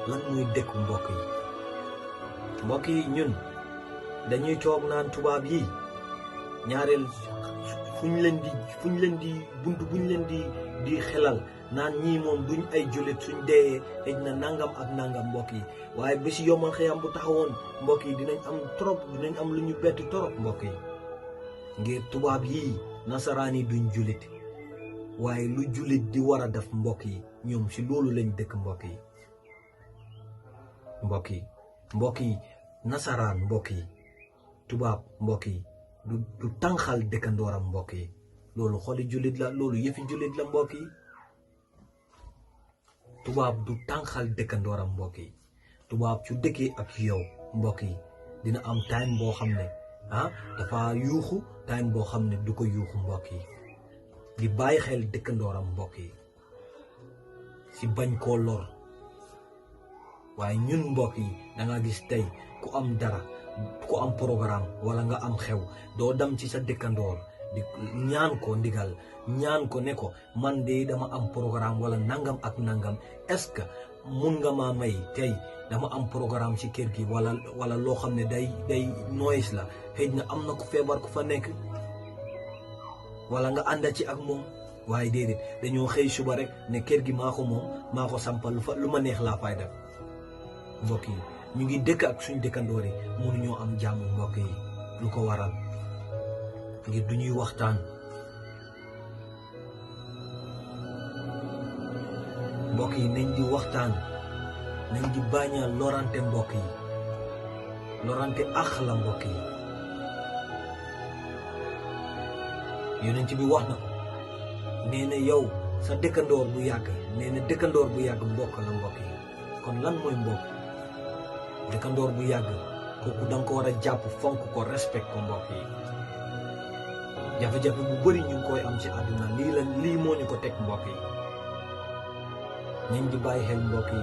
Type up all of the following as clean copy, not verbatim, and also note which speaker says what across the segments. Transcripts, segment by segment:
Speaker 1: lan muy dëkku mbokk yi ñun dañuy toog naan tubaab yi ñaareel fuñ leen di buntu buñ leen di xelal naan ñii moom duñ ay jullit suñ dee xëj na nangam ak nangam mbokk yi waaye bési yomal xëyam bu taxawoon mbokk yi dinañ am lu ñu bett trop mbokk yi ngir tubaab yii nasaraan yi duñ jullit waaye lu jullit di war a def mbokk yi ñoom si loolu lañ dëkk mbokk yi nasaraan mbokk yi tubaab mbokk yi du tànqal dëkkandooram mbokk yi loolu xoli jullit la loolu yëfi jullit la mbokk yi tubaab du tànqal dëkkandooram mbokk yi tubaab su dëkkee ak yow mbokk yi dina am time boo xam ne dafa yuuxu time boo xam ne du ko yuuxu mbokk yi di bàyyi xel dëkkandooram mbokk yi si bañ koo lor waaye ñun mbokk yi danga gis tey ku am dara ku am programme wala nga am xew doo dem ci sa dëkkandoor di ñaan ko ndigal ñaan ko ne ko man de dama am programme wala nangam ak nangam est-ce que mun nga maa may tey dama am programme ci kër gi wala loo xam ne day noise la xëy na am na ku feebar ku fa nekk wala nga ànda ci ak moom waaye déedéet dañoo xëy suba rek ne kër gi maa ko moom maa ko sampal lu ma neex laa fay def mbokk yi ñu ngi dëkk ak suñ dëkkandoor yi mënuñoo am jàmm mbokk yi lu ko waral ngir du ñuy waxtaan mbokk yi nañ di waxtaan nañ di bañ a lorante mbokk yi lorante àq la mbokk yi yonent bi wax na ko nee na yow sa dëkkandoor bu yàgg nee na dëkkandoor bu yàgg mbokk la mbokk yi kon lan mooy mbokk dëkkandoor bu yàgg kooku danga ko war a jàpp fonk ko respect ko mbokk yi jafe-jafe bu bëri ñu ngi koy am ci àdduna lii moo ñu ko teg mbokk yi nañ di bàyyi xel mbokk yi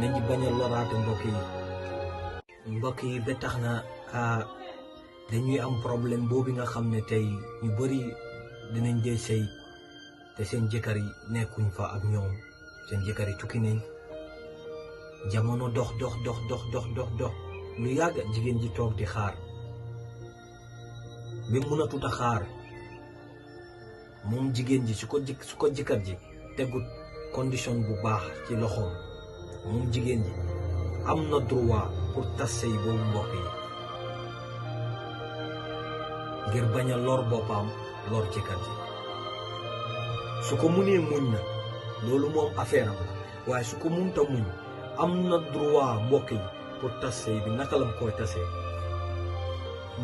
Speaker 1: nañ di bañ a loraate mbokk yi ba tax na dañuy am problème boobu nga xam ne tey ñu bëri dinañ dee sëy te seen jëkkër yi nekkuñ fa ak ñoom seen jëkkër yi tukki nañ jamono dox lu yàgg jigéen ji toog di xaar ba mënatut a xaar moom jigéen ji su ko jëkkër ji tegut condition bu baax ci loxoom moom jigéen ji am na droit pour tas sëy boobu mbokk yi ngir bañ a lor boppam lor jëkkër ji su ko munee muñ na loolu moom affaire am la waaye su ko munta muñ am na droit mbokk yi pour tas sëy bi naka la koy tasee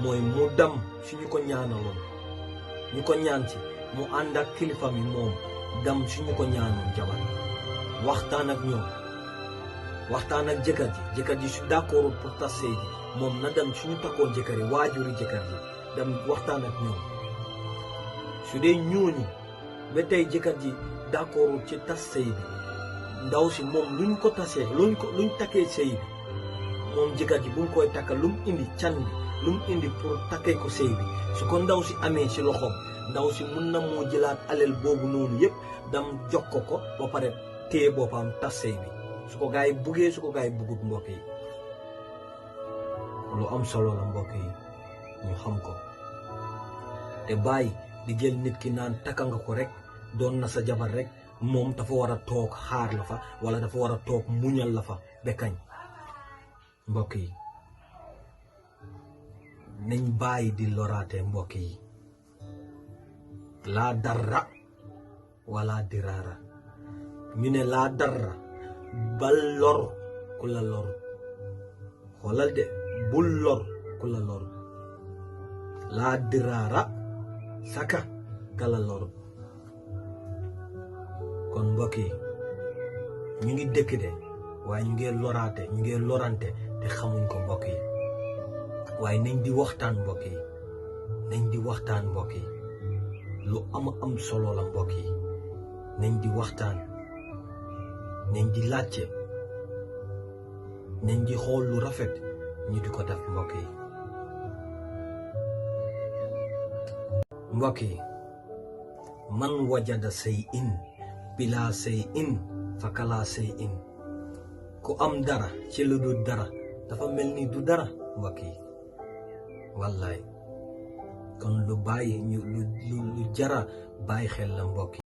Speaker 1: mooy mu dem su ñu ko ñaanaloon ñu ko ñaan ci mu ànd ak kilifa mi moom dem su ñu ko ñaanoon jabar waxtaan ak ñoom waxtaan ak jëkkër ji su d'accord pour tas sëy bi moom na dem suñu takkoon jëkkër yi waajuri jëkkër ji dem waxtaan ak ñoom su dee ñooñu ba tey jëkkër ji d'accord ci tas sëy bi ndaw si moom luñ ko tasee luñ takkee sëy bi moom jëkkër ji bu mu koy takka lu mu indi can bi lu mu indi pour takkee ko sëy bi su ko ndaw si amee si loxoom ndaw si mun na moo jëlaat alal boobu noonu yëpp dam jox ko ba pare téye boppam tas sëy bi su ko gaa yi buggee su ko gaa yi buggut mbokk yi lu am solo la mbokk yi ñu xam ko te bàyyi di jël nit ki naan takka nga ko rek doon na sa jabar rek moom dafa war a toog xaar la fa wala dafa war a toog muñal la fa ba kañ mbokk yi nañ bàyyi di loraate mbokk yi laa darra wala diraara ñu ne laa darra bal lor ku la lor xoolal de bul lor ku la lor laa diraara saka ka la lor kon mbokk yi ñu ngi dëkk de waaye ñu ngi loraate ñu ngi lorante te xamuñ ko mbokk yi waaye nañ di waxtaan mbokk yi nañ di waxtaan mbokk yi lu am solo la mbokk yi nañ di waxtaan nañ di laajte nañ di xool lu rafet ñu di ko def mbokk yi mbokk yi man wajada say in bila say in fakala say in ku am dara ci lu du dara dafa mel ni du dara mbokk yi wallaay kon lu bàyyi ñu lu jara bàyyi xel la mbokk yi